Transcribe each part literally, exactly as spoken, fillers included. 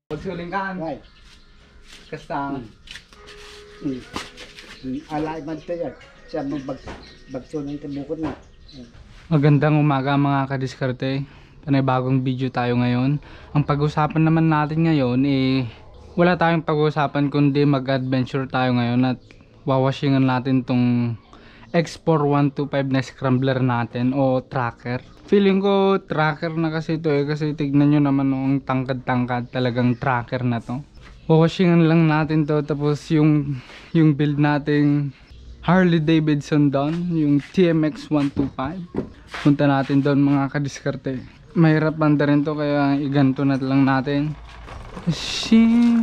Pagsuling ka. Why? Kasta. Hmm. Hmm. Hmm. Alay man to yan. Siya mo bag-, bagsuling ka bukod na. Hmm. Magandang umaga, mga kadiskarte. Panibagong video tayo ngayon. Ang pag-usapan naman natin ngayon, eh, wala tayong pag-usapan kundi mag-adventure tayo ngayon at wawashingan natin tong X four one two five na scrambler natin o tracker. Feeling ko tracker na kasi ito eh, kasi tignan nyo naman, oh, ang tangkad-tangkad, talagang tracker na to. Wawashingan lang natin to, tapos yung, yung build nating Harley Davidson doon, yung T M X one two five. Punta natin doon, mga kadiskarte. Mahirap banda rin to, kaya iganto na lang natin. Sisa.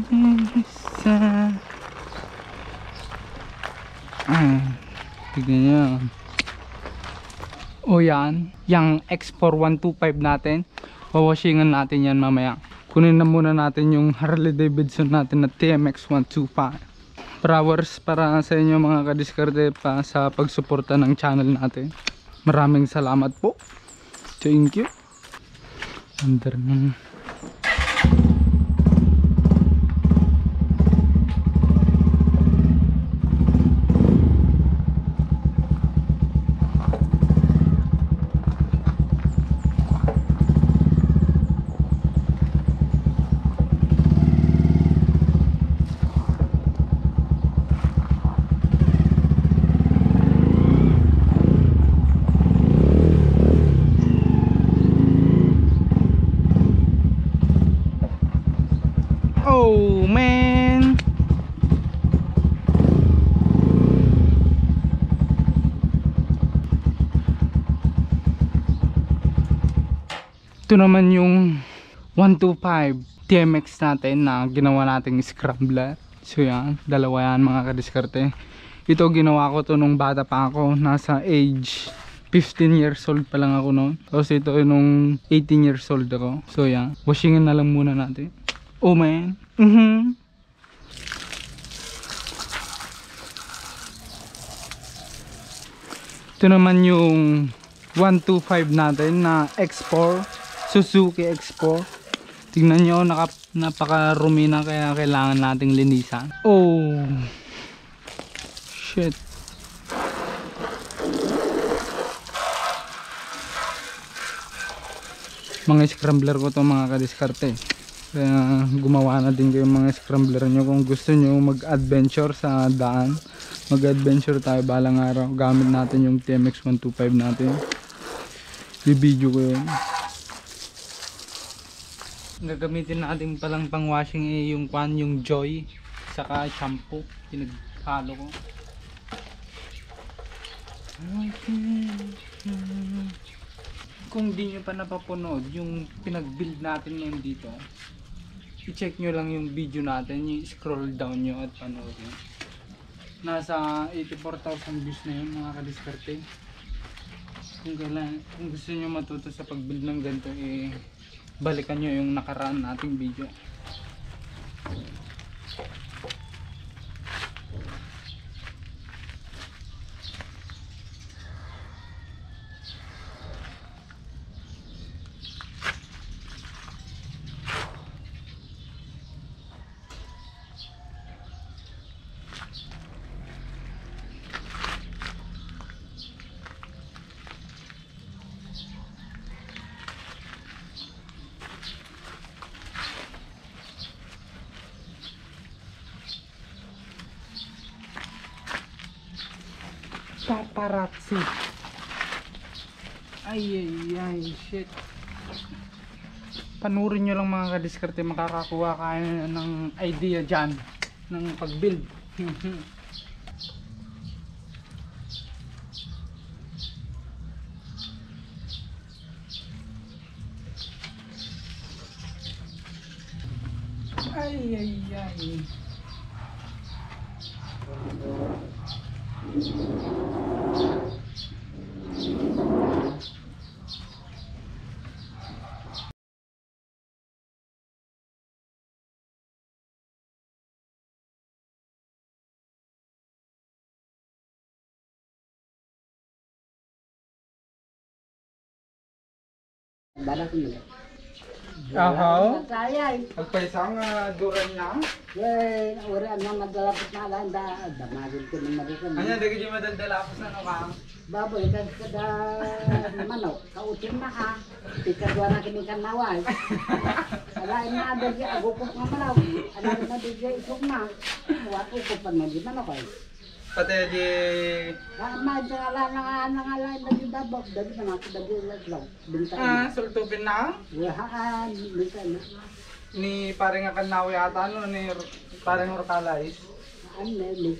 Ay, tignan nyo. O yan, yung X four one two five natin. Wawashingan natin yan mamaya. Kunin na muna natin yung Harley Davidson natin na T M X one two five. Flowers para sa inyo, mga kadiskarte, pa sa pagsuporta ng channel natin. Maraming salamat po. Thank you. Under na. Oh, man. Ito naman yung one two five T M X natin na ginawa nating scrambler. So yan, dalawa yan, mga kadiskarte. Ito, ginawa ko to nung bata pa ako. Nasa age fifteen years old pa lang ako noon. Tapos ito nung eighteen years old ako. So yan, washingan na lang muna natin. Oh, man. Mhm. Ito naman yung one two five natin na X four, Suzuki X four. Tingnan nyo, naka-, napakarumi na, kaya kailangan nating linisan. Oh, shit. Mga scrambler ko to, mga kadiskarte. Kaya gumawa na din kayo mga scrambler nyo kung gusto nyo mag-adventure sa daan. Mag-adventure tayo balang araw. Gamit natin yung T M X one two five natin. I-video ko yun. Gagamitin natin palang pang washing eh, yung kwan, yung Joy, saka shampoo. Pinaghalo ko. Kung di nyo pa napapunod yung pinag-build natin ngayon dito, i-check nyo lang yung video natin, yung scroll down nyo at panoorin. Nasa eighty-four thousand views na yun, mga kadiskarte. Kung kailan, kung gusto nyo matuto sa pag-build ng ganito, eh, balikan nyo yung nakaraan nating video. Paparazzi. Ay, ay, ay, shit. Panurin nyo lang, mga kadiskarte, makakakuha kayo ng idea dyan ng pag-build. Ay, ay, ay. Bala ko nila. Aha. Sayay. Agpaysa nga duran na. Wen, uri ano, madalapot na lang da, damagin ko ng marikan. Anya, dagiti madaldalapos, ano ka? Baboy, kag kada manok, kautin na ka. Pikadua na kini kanaway. Ala, ina, dagi, agukop nga manok. Ala, ina, dagi, isog na. Wa, ukop pa na di manok, ay. Pati di... Ah, ma, ala, ala, ala, ala, dagi, babak, dagi, manok, dagi, laslaw. Bintana. Ah, sultupin na? Wa, ah, bintana. Ni pare nga Kannawi ata, no? Ni pare nga Orcalais. Ano, ni, ni,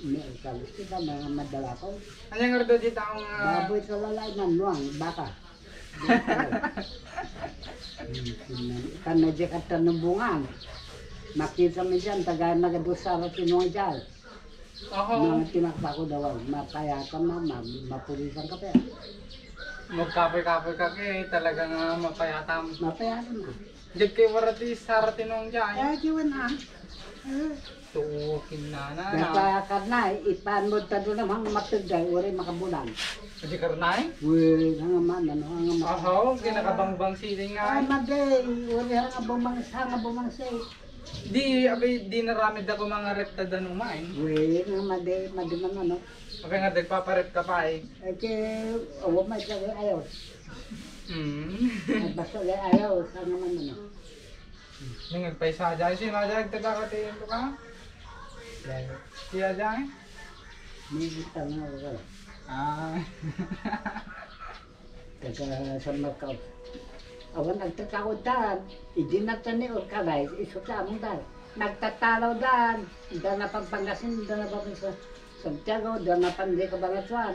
ni Orcalais, kita, mga madala ko. Anya nga rito di tao nga... Baboy sa lalay na, nuang, baka. Kan na di ka tanubungan. Makita mo dyan, taga nagadusa ra tinuang dyan. Oho. Mga tinakpa ko daw, mapayatan na, ma-, mapulisan ka pa. Magkapoy-kapoy ka, eh, talaga nga mapayatam. Mapayatam na. Diyan kay wara ti sara tinong dyan. Eh, di wan, ah. Eh. Tuukin na, na, na. Basta ka na, ipan mo ta doon namang mapigay, uri makabulan. Di karnay? Uri, hanga man, ano, hanga man. Oho, kinakabangbang siling nga. Ay, madi, uri, hanga bumangsa, hanga bumangsa, eh. Di, abi, di naramid ako mga rep ta danuma, eh. Wen, nga madi, madi man, ano. Abi nga, nagpaparep ka pa, eh. Ay, ti, awa, may kaya ayaw. Mm. Ay, basta kaya ayaw, sana man, ano. Ning agpaysa dyan, sino dyan, nagtagaka ti ito ka? Dyan. Siya dyan? May utang na ako. Ah. Taga San Marcos. Awan nagtatawag dan. Idi natan ni Orcalais, isu ti among dan. Nagtatalaw dan. Dan na Pampangasin, dan na Pampangasin. Santiago, dan na Pandi Cabanatuan.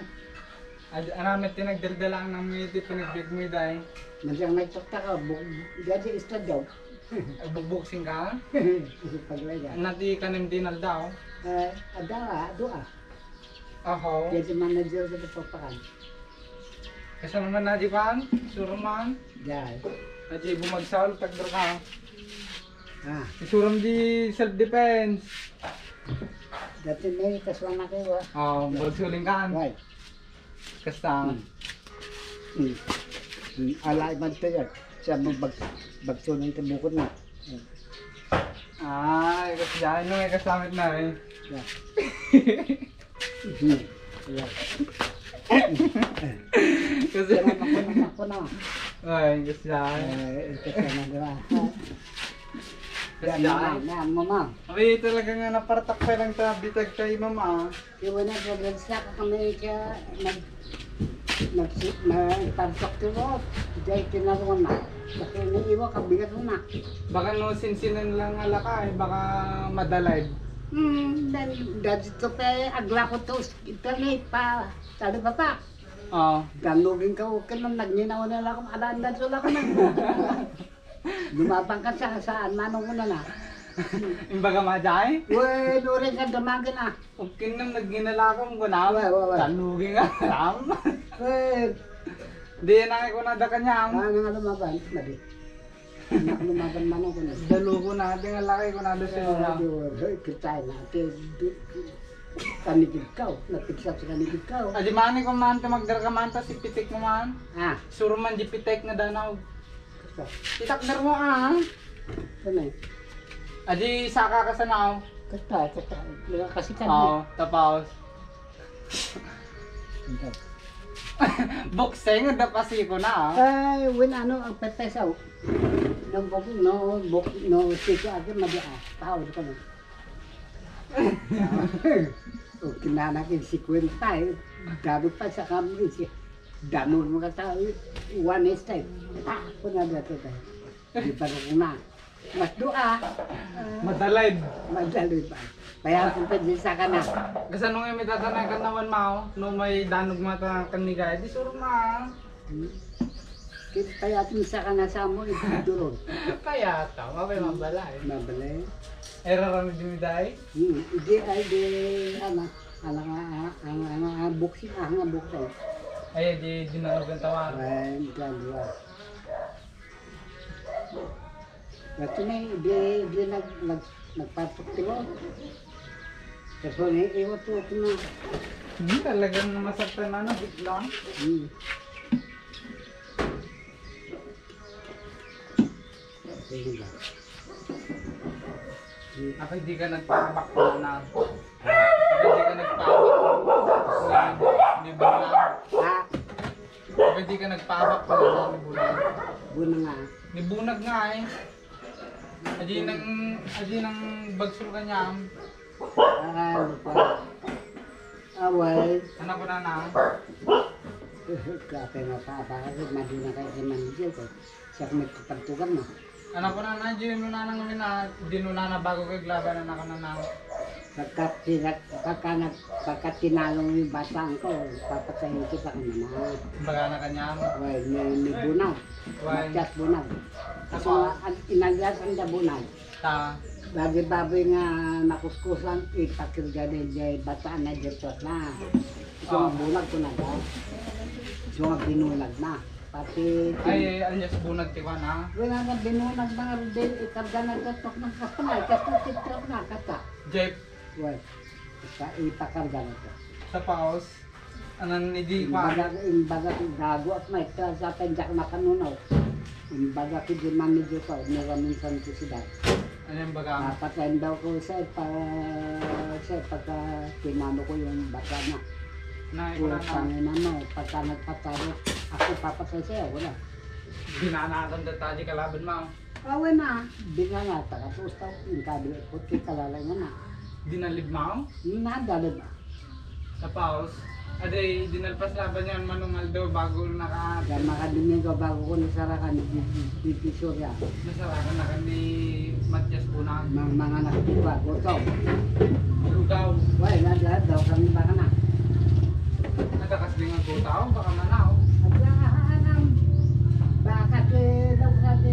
Ad-, anamet ti nagdaldala ang namin iti panagbiag mo, day. Madyang nagtaktak, buk-, gadi istadyaw. Agbugbuksin ka? Paglaya. Nati kanem di naldaw? Eh, ada, adu ah. Ahaw. Jadi manager sa pagpapakan. Kasano man na di pan? Suruman? Dahil. Adi bumagsaw, tagdar ka. Ah. Isuram di self-defense. Dati may kasama kayo, ah. Oh, bagsuling kan. Why? Kasta. Hmm. Hmm. Hmm. Alay man tayo. Siya mo bag-, bagsuling ka bukod na. Hmm. Ay, kasi dahil nung may kasamit na eh. Yeah. Hmm. Yeah. Kasi... Pero ako na, ako na. Ay, kasi dahil. Eh, ito ka na, di ba? Kasi yan, dahil. Yan, yan, mama. Abi, talaga nga napartak pa lang ta, bitag kay mama. Iwan na, nagsa ka kami ka, nag-, nag-, nagpagsak ti mo, jay tinarong na. Kasi naiwa ka, bigat mo na. Baka no, sinsinan lang nga laka, eh, baka madalay. Hmm, dan, dan ito pa, aglako to, ito na, pa, tali pa pa. Oo. Danlugin ka, okay lang, nagninaw na lang, alandan ko lang na. Lumabang ka sa, saan, manong una na. Imbaga, majay? Uy, nuring ka, damagin ah. Okay nang nagginalakam ko na. Uy, uy, uy. Talugi nga, alam. Uy. Di na nga ko na da kanya, am. Ah, nang lumaban, madi. Anak lumaban, manong ko na. Dalu ko na, di nga laki ko na da sila. Uy, uy, uy, kita na. Ti-, di-, kanigid ka, oh. Napigsa sa kanigid ka, oh. Adi mani ko man, ta magdara ka man, ta si pitik mo man. Ah. Suro man di pitik nga danaw. Itakder mo, ah. Ano eh? Adi, saka ka sa nao. Kata, kata. Kasi kami. Oo, tapos. Ito. Boxing, ang dapasi ko na, ah. Ay, win, ano, ang pepesaw. No, bok, no, bok, no, siko, agi, madi, ah. Paul ko na. O, kinanakin si Kwenta, eh. Daro pa sa kami, si Danur mo ka tao, eh. One step. Ta, kuna da to tayo. Di pa rin na. Mas dua. Madalay. Madalay pa. Kaya kung pwede sa ka na. Kasano nga may tatanay ka naman, Mao? No may danog mata kanigay, di suro, ma. Hmm. Kit-, kaya atin sa ka na sa mo, idudurog. Kaya ta, mabay mabalay. Mabalay. Era rami dimiday? Hmm, idi ay di, ano, ano nga, ah, ang, ang, ang buksi, ah, ang buksi. Ay, di, di na nagkantawan. Ay, di na. Ito na, di, di nag-, nag-, nagpatok ti mo. Tapos, eh, iwat-iwat na. Hmm, talagang masaktan na, no? Biglang. Hmm. Ako, hindi ka nagpabak na. Ako, hindi ka nagpabak na. Ni Bunag. Ha? Ako, hindi ka nagpabak na. Ni Bunag. Bunag nga. Ni Bunag nga eh. Adi nang, adi nang bagsol ka niya. Ah, lupa. Away. Anak ko na na. Kaya nga pa, bakit madina kayo sa manager ko? Siya kung may kapagtugan mo. Anak ko na na, di mo na nang mina, di mo na na bago kay glaban, anak ko na na. Pagka pinag-, pagka nag-, pagka tinalo mo yung bata ko, papatayin kita ka naman. Baga na kanya mo. Well, may, may bunag. Well. Matyas bunag. Kasi ako, nga, ang inalyas ang da bunag. Ta. Baboy-baboy nga nakuskusan, ipakirga na yung bata na dito na. So, nga bunag ko na ba? So, nga binunag na. Pati, ay, alias bunag ti kuan, ha? Wala na, binunag na nga rin, ikarga na dito ng kapangay, kasi titrak na, kata. Jeff. Well, ipa-, ipakarga na to. Sa paos, anan ni di kuan. Imbaga, imbaga, gago at may, kaya sa atin, diyak nakanunaw. Imbaga, kay di man medyo pa, meron minsan ti sida. Ano yung baga? Napatayin daw ko sa ipa-, sa pagka tinalo ko yung bata na. Na, ikaw na. Putang ina mo, pagka nagpatalo, ako papatay sa'yo, wala. Binanatan da tadi kalaban mo. Awan na, binanatan ka, tapos tao, yung kabi, puti kalalay nga na. Dinalib mo? Nadalib, ah. Tapos, aday, dinalpas laban yan, Manong Aldo, bago naka- Kaya makadumingo bago ko nasarakan, di, di, di, di, sorry, ah. Nasarakan na kan ni Matias Bunag. Mang-, mga anak ko pa, gutom. Lugaw. Wala, daw, daw, kami baka na. Natakas din ang gutom, baka manaw. At saka, anam, baka ti, daw, sabi.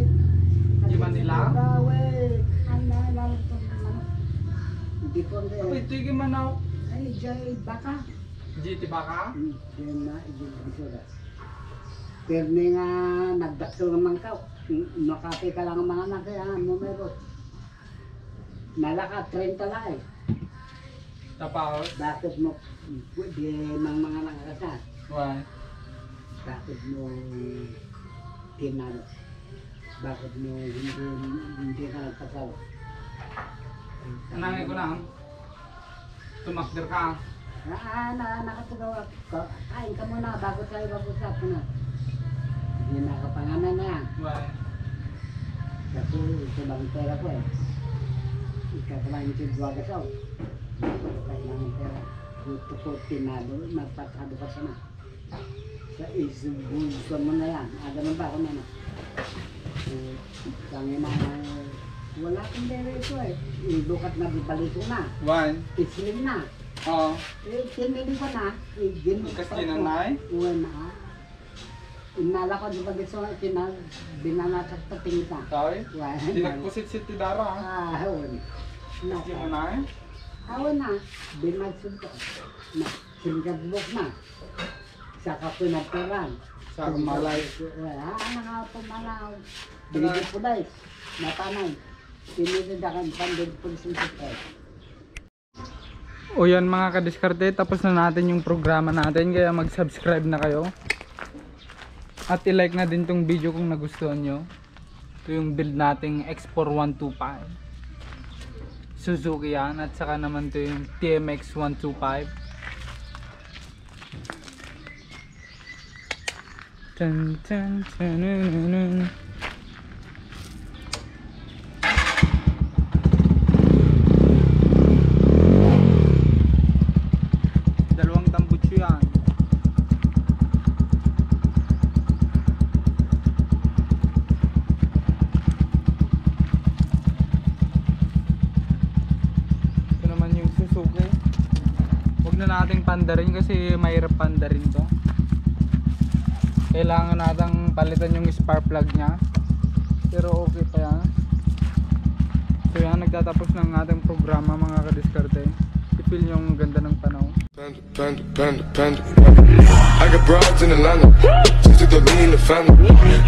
Di Manila? Bawe, ang naalala ko naman. Hindi ko, hindi. Apo, ito yung manaw. Ay, jay, baka. Di ti baka? Hmm, yan na, ijinbisura. Pirmi nga nagdakkel nga mangkaw. Makati ka lang nga manganak, eh, ah, numero. Nalaka, treinta la, eh. Tapos? Bakit mo, di mang manganak ka sa? Why? Bakit mo tinalo? Bakit mo hindi, hindi ka nagpasal? Anangin ko na. Tumakder ka. Ah, na, nakatugaw ako. Kain ka muna bago tayo mag-usap na. Hindi nakapanganan na yan. Why? Kasi ito lang pera ko eh. Ikaw pa lang yung tigwagas ako. Kailangan pera. Gusto ko tinalo, magpatalo ka sana. Sa isubunso mo na yan. Ada man ba ako na na? Eh, tangina, eh, wala akong derecho eh. Idukat na di balik ko na. One. Isling na. Oo. Eh, tinili ko na. Eh, gin- Kas kinanay? Uwan na. Inala ko di ba gusto nga kinag-, binanasak sa tingit na. Tay? Uwan. Di nagpusit-sit ti dara, ah. Ah, uwan. Kas kinanay? Awan na. Binagsud ko. Na, singkadbok na. Saka pinagturan. Sa malay. Wala, ano nga pumanaw. Ano? Hindi po, guys. Matanay. Pinili na kang pandit po sa sipay. O yan, mga kadiskarte, tapos na natin yung programa natin, kaya mag-subscribe na kayo. At i-like na din tong video kung nagustuhan nyo. Ito yung build nating X four one two five. Suzuki yan, at saka naman to yung T M X one two five. Tan, tan, tananana. Dalawang tambutso yan. Ito naman yung Suzuki. Huwag na nating pandarin kasi mahirap pandarin to. Kailangan natang palitan yung spark plug niya. Pero okay pa yan. So yan, nagtatapos ng ating programa, mga kadiskarte. I-feel nyo ang ganda ng panahon. Panda, panda, panda, panda. I got broads in Atlanta. Just to throw me in the family. Credit